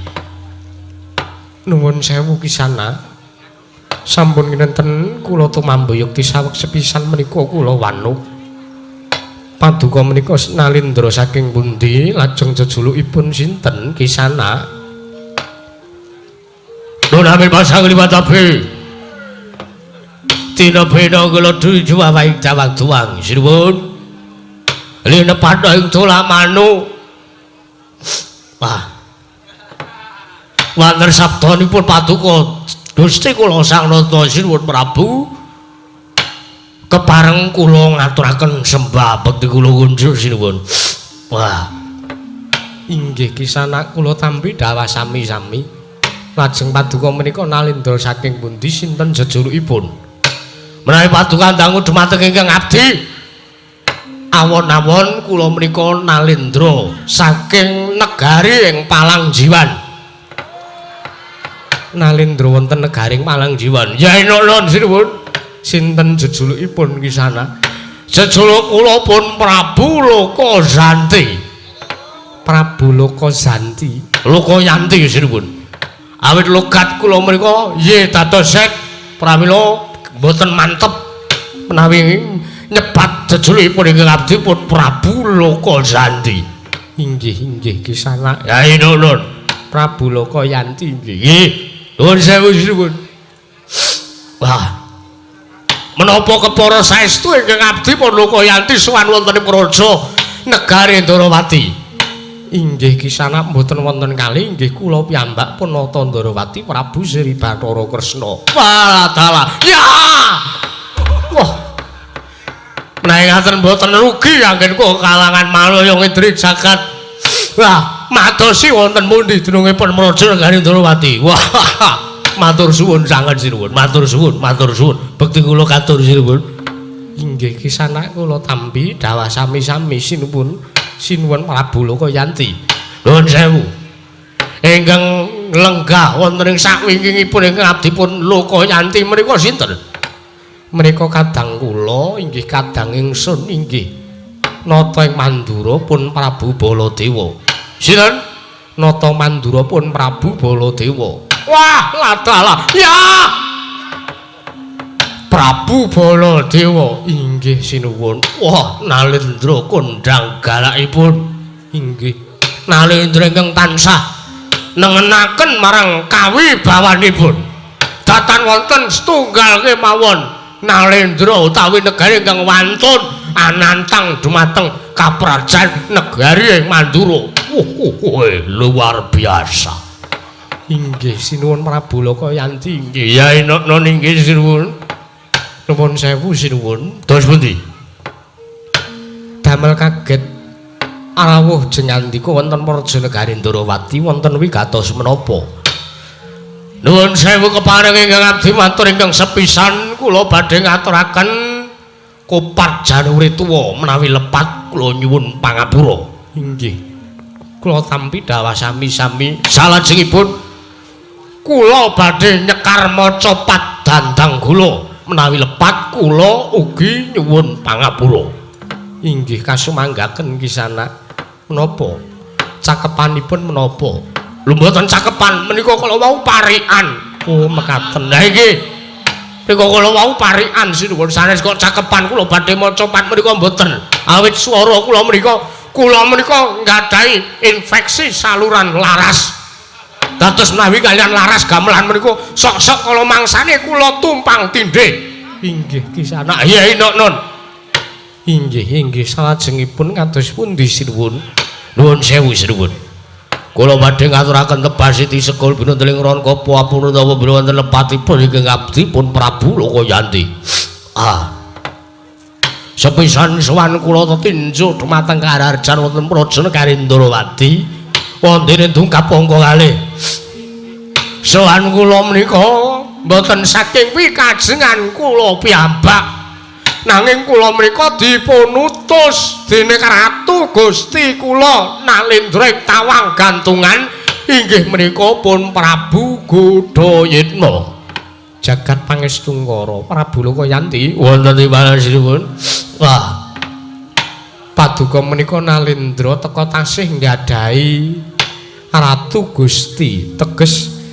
Nuwun sewu kisana. Sampun kinten kula tumambu yekti saweg sepisan menika kula wanuk. Paduka menika Nalendra saking pundi lajeng jejulukipun sinten kisana? Nunami pasang liwat api Tina bena kula tuju wawaing dawang tuang sinuwun linepat ing dolamanu. Wah, wonten sabdanipun paduka Gusti kula Sang Nata sinuwun Prabu, kepareng kula ngaturaken sembah bekti kula kunjuk sinuwun. Wah, inggih kisana kula tampi dhawah sami-sami. Lajeng paduka menika Nalendra saking pundi sinten jejulukipun? Menawi paduka dangu dumateng ingkang abdi, awon-awon kula menika Nalendra saking negari ing Palangjiwan. Nalendra wonten negari ing Palangjiwan. Ya enak sinuwun. Sinten jejulukipun kisana? Jejuluk kula pun Prabu Lokayanti. Prabu Lokayanti. Lokayanti sinuwun. Awit logat kula menika ye dados set pramila mboten mantep menawi nyebat jejulukipun ingkang abdi pun Prabu Lokayanti. Inggih inggih kisana. Ya nuwun. Prabu Lokayanti inggih. Nggih. Nuwun sewu sinuwun. Wah. Menapa kepara saestu ingkang abdi pun Lokayanti sowan wonten ing praja negari Ndrawati? Inggih kisana mboten wonten kali inggih kula piyambak pun Nata Ndrawati Prabu Sri Bathara Kresna. Wah dalah. Ya. Wah. Menawi ngaten mboten rugi anggen kula kalangan malaya ngidri jagat. Wah, madosi wonten pundi dunungipun praja negari Ndrawati. Wah. Matur suwun sanget sinuwun. Matur suwun, matur suwun. Bekti kula katur sinuwun. Inggih kisana kula tampi dhawah sami-sami sinuwun. Sinuwun Prabu Lokayanti. Nuwun sewu. Ingkang lenggah wonten ing sakwingkingipun ingkang abdi pun Lokayanti menika sinten? Menika kadang kula inggih kadang ingsun inggih Nata ing Mandura pun Prabu Baladewa. Sinten? Nata Mandura pun Prabu Baladewa. Wah, ladalah. Ya! Prabu Baladewa inggih sinuwun. Wah, Nalendra kondhang galakipun. Inggih. Nalendra ingkang tansah nengenaken marang kawibawanipun. Datan wonten setunggal kemawon Nalendra utawi negari ingkang wantun anantang dumateng kaprajan negari ing Mandura. Luar biasa. Inggih sinuwun Prabu Lokayanti. Inggih. Ya enokno inggih sinuwun. Nuwun sewu sinuwun. Terus pundi? Damel kaget Rawuh jengandika wonten Praja Negari Ndrawati wonten wigatos menapa? Nuwun sewu kepareng ingkang abdi matur ingkang sepisan kula badhe ngaturaken kopat janure tuwa menawi lepat kula nyuwun pangapura. Inggih. Kula tampi dhawah sami-sami. Salajengipun kula badhe nyekar maca pat dandang gula menawi lepat kula ugi nyuwun pangapura. Inggih kasumanggaken Kisana. Menapa? Cakepanipun menapa? Lho mboten cakepan menika kala wau parikan. Oh mekaten. Lah inggih. Menika kala wau parikan sinuwun sanes kok cakepan kula badhe maca pat menika mboten. Awit swara kula menika nggadahi infeksi saluran laras. Dados menawi kalian laras gamelan menika sok-sok kala mangsane kula tumpang tindhih. Inggih Kisana. Iya Nok Nun. Inggih inggih salajengipun kados pundi sinuwun? Nuwun sewu sinuwun. Kula badhe ngaturaken tebas siti sekul binunteling ron kopo apun utawa bilih wonten lepatipun ingkang abdi pun Prabu Lokayanti. Ah. Sepisan sowan kula tetinju dumateng karaharjan wonten Praja Negari Ndrawati wondene dungkap angka kalih. Sowan kula menika mboten saking pikajengan kula piyambak. Nanging kula menika dipunutus dening Ratu Gusti kula Nalendra ing Tawang Gantungan inggih menika pun Prabu Godhayitna. Jagat Pangestungkara Prabu Lokayanti wonten tibalanipun. Wah. Paduka menika Nalendra teka tasih nggadahi Ratu Gusti teges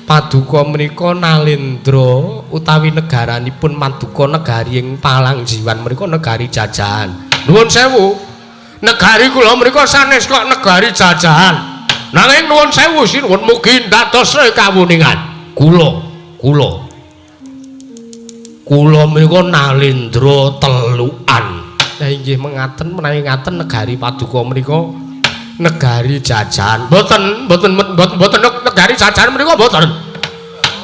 paduka menika Nalendra utawi negaranipun Maduka negari ing Palangjiwan menika negari jajahan. Nuwun sewu. Negari kula menika sanes kok negari jajahan. Nanging nuwun sewu sinuwun mugi ndados kawuningan. Kula menika Nalendra telukan. Lah inggih mengaten menawi ngaten negari paduka menika negari jajahan. Mboten negari jajahan menika mboten.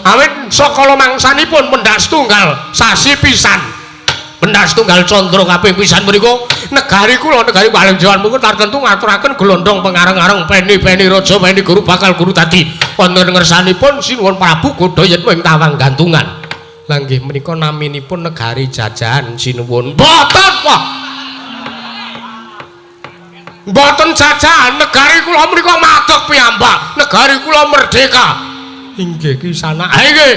Awit sakala mangsanipun pendak setunggal sasi pisan. Pendak setunggal candra kaping pisan menika negari kula negari Palangjiwan menika tartentu ngaturaken glondong pengareng-areng peni-peni raja peni guru bakal guru dadi wonten ngersanipun Sinuwun Prabu Godhayitma ing Tawang Gantungan. Lah nggih menika naminipun negari jajahan sinuwun. Mboten, Pak. Mboten jajahan, negari kula menika madeg piyambak, negari kula merdeka. Inggih Kisana. Ha inggih.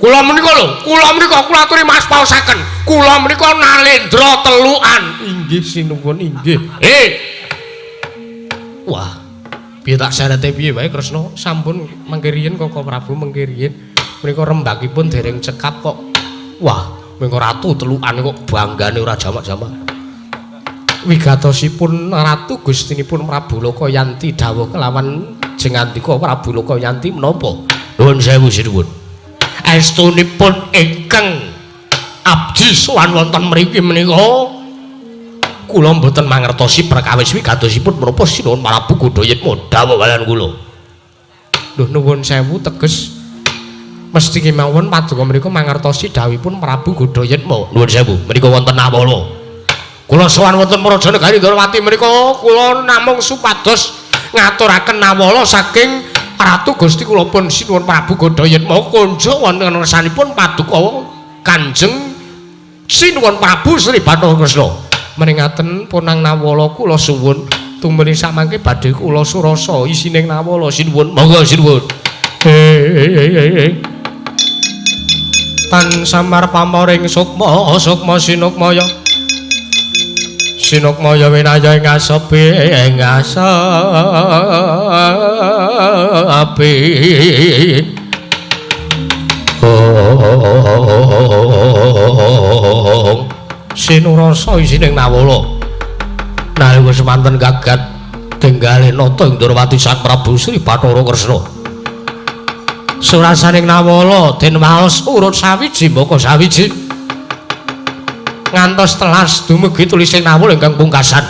Kula menika lho, kula menika kula aturi mas paosaken. Kula menika Nalendra telukan. Inggih sinuwun inggih. Wah. Piye tak serete piye wae Kresna? Sampun mangke riyin Koko Prabu mangke riyin. Menika rembakipun dereng cekap kok. Wah, menika ratu telukan kok banggane ora jamak-jamak. Wigatosipun Ratu Gustinipun Prabu Lokayanti dawuh kelawan jengandika Prabu Lokayanti menapa? Nuwun sewu sinuwun. Estunipun ingkang abdi sowan wonten mriki menika kula mboten mangertosi perkawis wigatosipun menapa Sinuwun Prabu Godhayitma dawuh kaliyan kula. Lho nuwun sewu teges mesti kemawon paduka menika mangertosi dawuhipun Prabu Godhayitma. Nuwun sewu menika wonten nawala. Kula sowan wonten Praja Negari Ndrawati menika kula namung supados ngaturaken nawala saking Ratu Gusti kula pun Sinuwun Prabu Godhayitma kunjuk wonten ngersanipun paduka Kanjeng Sinuwun Prabu Sri Bathara Kresna. Meringaten punang nawala kula suwun tumuli samangke badhe kula surasa isining nawala sinuwun. Monggo sinuwun. Tan samar pamoring sukma sukma sinukmaya sinukmaya winaya ing asepi ing asepi. Sinurasa isining nawala nalika semanten gagat tinggale nata ing Ndrawati Sang Prabu Sri Bathara Kresna. Surasaning nawala den waos urut sawiji mbaka sawiji ngantos telas dumugi tulising nawala ingkang pungkasan.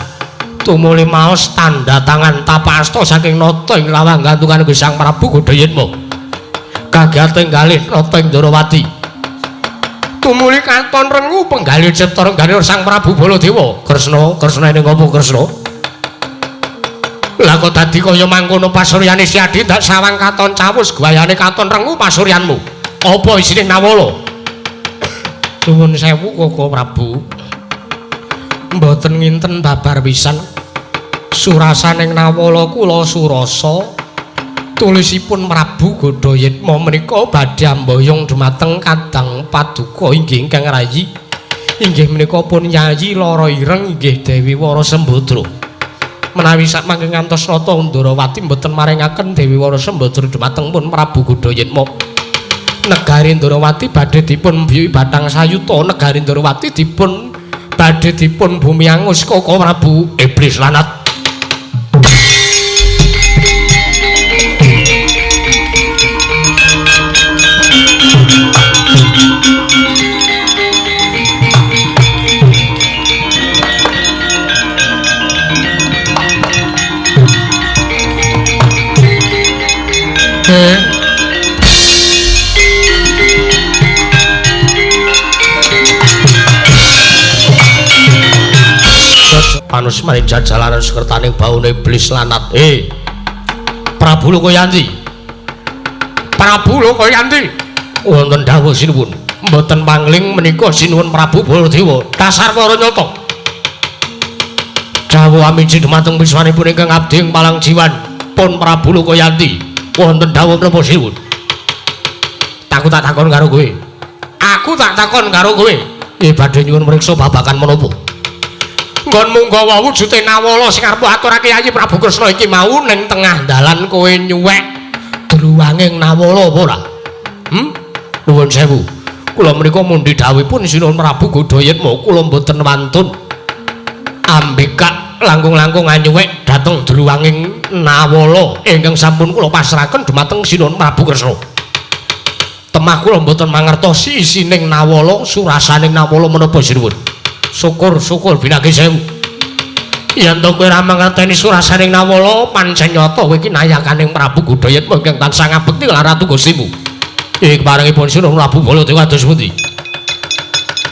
Tumuli maos tanda tangan tapak asta saking nata ing lawang gantungan Sang Prabu Godhayitma. Kagiatan galih nata ing Ndrawati. Tumuli katon rengu penggalih cipta renggane Sang Prabu Baladewa. Kresna, Kresna ning apa Kresna? Lah kok dadi kaya mangkono pasuryane Siadi ndak sawang katon cawus guayane katon rengu pasuryanmu. Apa isine Nawala? Nuwun sewu Koko Prabu. Mboten nginten babar pisan. Surasaning Nawala kula surasa tulisipun Prabu Godhayitma menika badhe amboyong dumateng Kadang Paduka inggih ingkang rayi. Inggih menika pun Yayi Lara Ireng inggih Dewi Wara Sembadra. Menawi sakmangke ngantos nata Ndrawati mboten maringaken Dewi Wara Sembadra dumateng pun Prabu Godhayitma. Negari Ndrawati badhe dipun biyuki bathang sayuta, negari Ndrawati dipun badhe dipun bumi angus Koko Prabu. Iblis lanat. Panus maring jajalaran sekertaning baune iblis lanat. Prabu Lokayanti. Prabu Lokayanti. Wonten dawuh sinuwun. Mboten pangling menika sinuwun Prabu Baladewa. Dasar para nyata. Dawuh amiji dumateng wiswanipun ingkang abdi ing Palang Jiwan pun Prabu Lokayanti. Wonten dawuh menapa sinuwun? Aku tak takon karo kowe. Aku tak takon karo kowe. Badhe nyuwun mriksa babagan menapa? Nggonmu nggawa wujude Nawala sing arep aturake Yayi Prabu Kresna iki mau ning tengah dalan kowe nyuwek druwanging Nawala apa ora? Nuwun sewu. Kula menika mundhi dawuhipun Sinuwun Prabu Godhayitma kula mboten wantun ambekak langkung-langkung anyuwek dhateng druwanging Nawala ingkang sampun kula pasrahaken dumateng Sinuwun Prabu Kresna. Temah kula mboten mangertosi isining Nawala, surasaning Nawala menapa sinuwun. Syukur-syukur binagi sewu. Yen to kowe ora mangerteni surasaning Nawala, pancen nyata kowe iki nayakaning Prabu Godhayitma ingkang tansah ngabekti lan Ratu Gustimu. Keparengipun Sinuwun Prabu Baladewa kados pundi?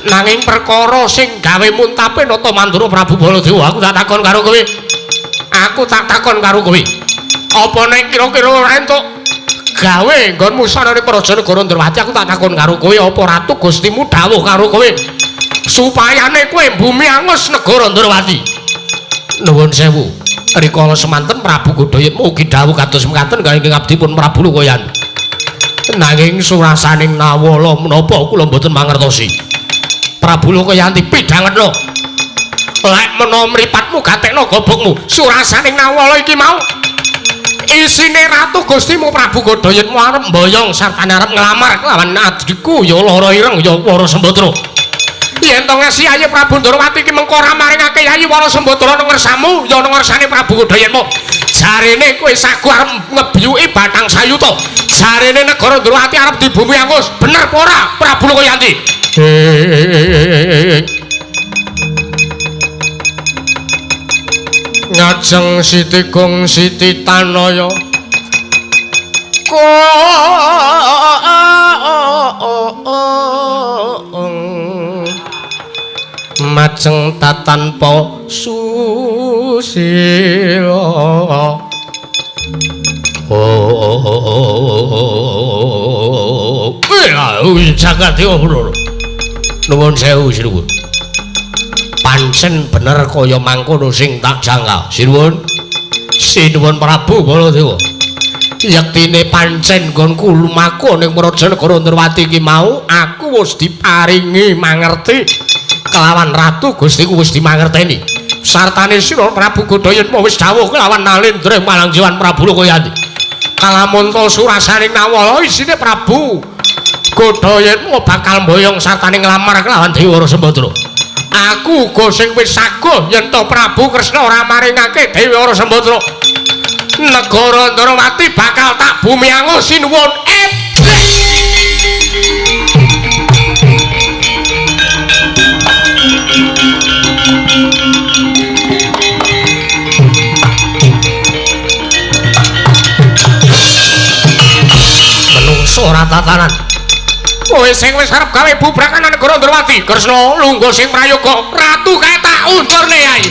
Nanging perkara sing gawe muntape nata mandura Prabu Baladewa, aku tak takon karo kowe. Aku tak takon karo kowe. Apa nek kira-kira ora entuk gawe nggonmu sarane praja negara Ndrawati, aku tak takon karo kowe apa Ratu Gustimu dawuh karo kowe supayane kowe bumi angus negara Ndrawati. Nuwun sewu. Rikala semanten Prabu Godhayitma ugi dawuh kados mekaten kaliyan ingkang abdi pun Prabu Lokayan. Nanging surasaning Nawala menapa kula mboten mangertosi. Prabu Lokayanti pidhangetno. Lek menawa mripatmu gatekno gobokmu, surasaning Nawala iki mau isine Ratu Gustimu Prabu Godhayitma arep mboyong sartane arep nglamar kelawan adhiku ya Lara Ireng ya Wara Sembadra. Yen to ngasi Yayi Prabu Ndrawati iki mengko ora maringake Yayi Wara Sembadra nang ngersamu ya nang ngersane Prabu Godhayitma. Jarene kowe sagu arep ngebiyuki bathang sayuta. Jarene negara Ndrawati arep dibumi angus. Bener apa ora Prabu Lokayanti? Ngajeng Siti Gong Siti Tanaya majeng tatanpa susila. Nuwun sewu sinuwun. Pancen bener kaya mangkono sing tak jangka. Sinuwun. Sinuwun Prabu Baladewa. Yektine pancen nggonku lumaku ning praja negara Ndrawati iki mau aku wis diparingi mangerti kelawan Ratu Gustiku wis dimangerteni. Sartane sira Prabu Godhayitma wis dawuh kelawan Nalendra Malangjiwan Prabu Lokayanti. Kalamunta surasaning Nawala isine Prabu Godhayitma bakal mboyong sartane nglamar kelawan Dewi Wara Sembadra. Aku uga sing wis saguh yen to Prabu Kresna ora maringake Dewi Wara Sembadra, negara Ndrawati bakal tak bumi angus sinuwun. Menungso ora tatanan. Kowe sing wis arep gawe bubrakan negara Ndrawati, Kresna lungguh sing prayoga, ratu kae tak undurne yai.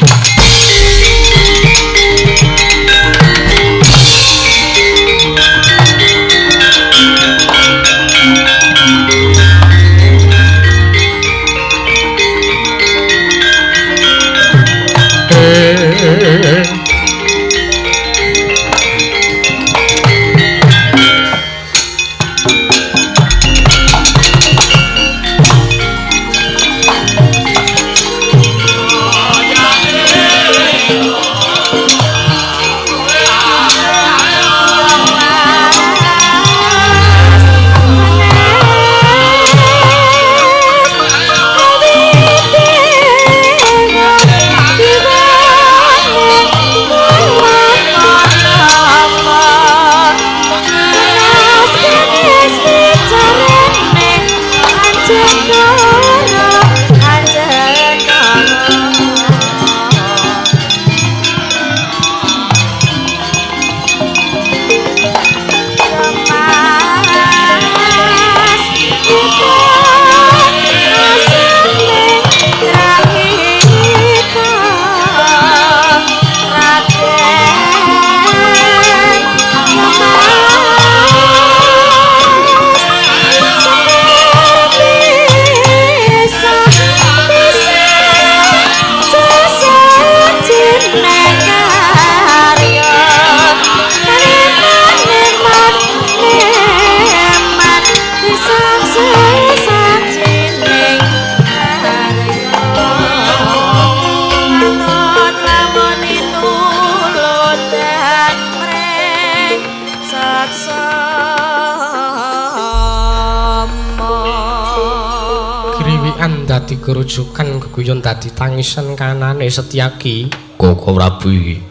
Tabrakan dadi gerujukan geguyon dadi tangisan kanane Setyaki. Koko Prabu iki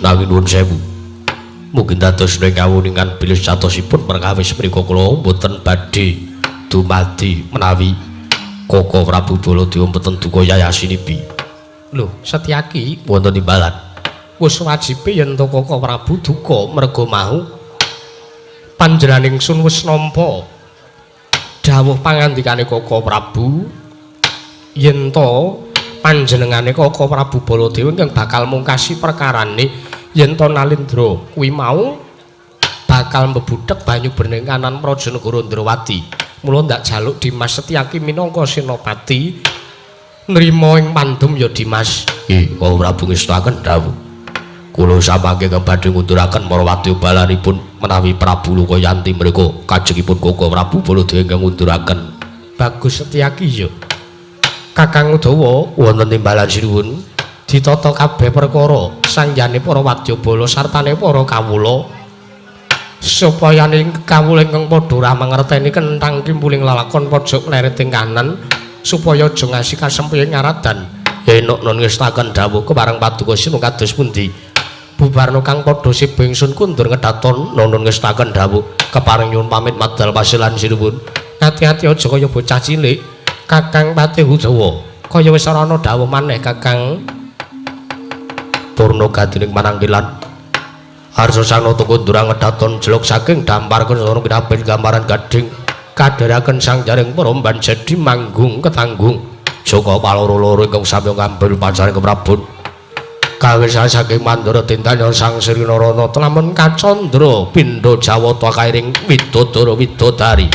nanging nuwun sewu. Mungkin dados ning kawuningan bilih satosipun perkawis mriku kula mboten badhe dumadi menawi Koko Prabu Baladewa mboten duka yayasinipi. Lho, Setyaki wonten timbalan. Wis wajibe yen to Koko Prabu duka merga mau panjenengan ingsun wis nampa dawuh pangandikane Koko Prabu yen to panjenengane Koko Prabu Baladewa ingkang bakal mungkasi perkarane yen to Nalindra kuwi mau bakal mbebuthek banyu bening kanan Praja Negara Ndrawati. Mula ndak jaluk Dimas Setyaki minangka senopati nrima ing pandum ya Dimas. Nggih, Koko Prabu ngestuaken dawuh. Kula samangke badhe ngunduraken para wadya balanipun menawi Prabu Lukayanti mriku kajengipun Koko Prabu Baladewa ingkang ngunduraken. Bagus Setyaki ya. Kakang Udawa wonten timbalan sinuwun ditata kabeh perkara sanjane para wadyabala sartane para kawula supaya ning kawula ingkang padha ora mangerteni kenthang kimpuling lalakon pojok leret ing kanan supaya aja ngasi kasempyeng ngaradan. Enok nun ngestaken dawuh kepareng paduka sinung kados pundi? Bubarno kang padha siba ingsun kundur ngedaton nun ngestaken dawuh kepareng nyuwun pamit madal pasilan sinuwun. Ati-ati aja kaya bocah cilik. Kakang Patih Udawa kaya wis ora ana dawuh maneh Kakang. Purna gadining manangkilan Arsa sanata kundurang ngedaton jelok saking dampar kencana kinabet gambaran gading kadheraken sang jaring paromban jadi manggung ketanggung Jaka paloro-loro ingkang sami ngambil pancaring keprabon kawis saking mandura tintanya sang Sri Narana lamun kacandra pindha jawata kairing widodara widodari.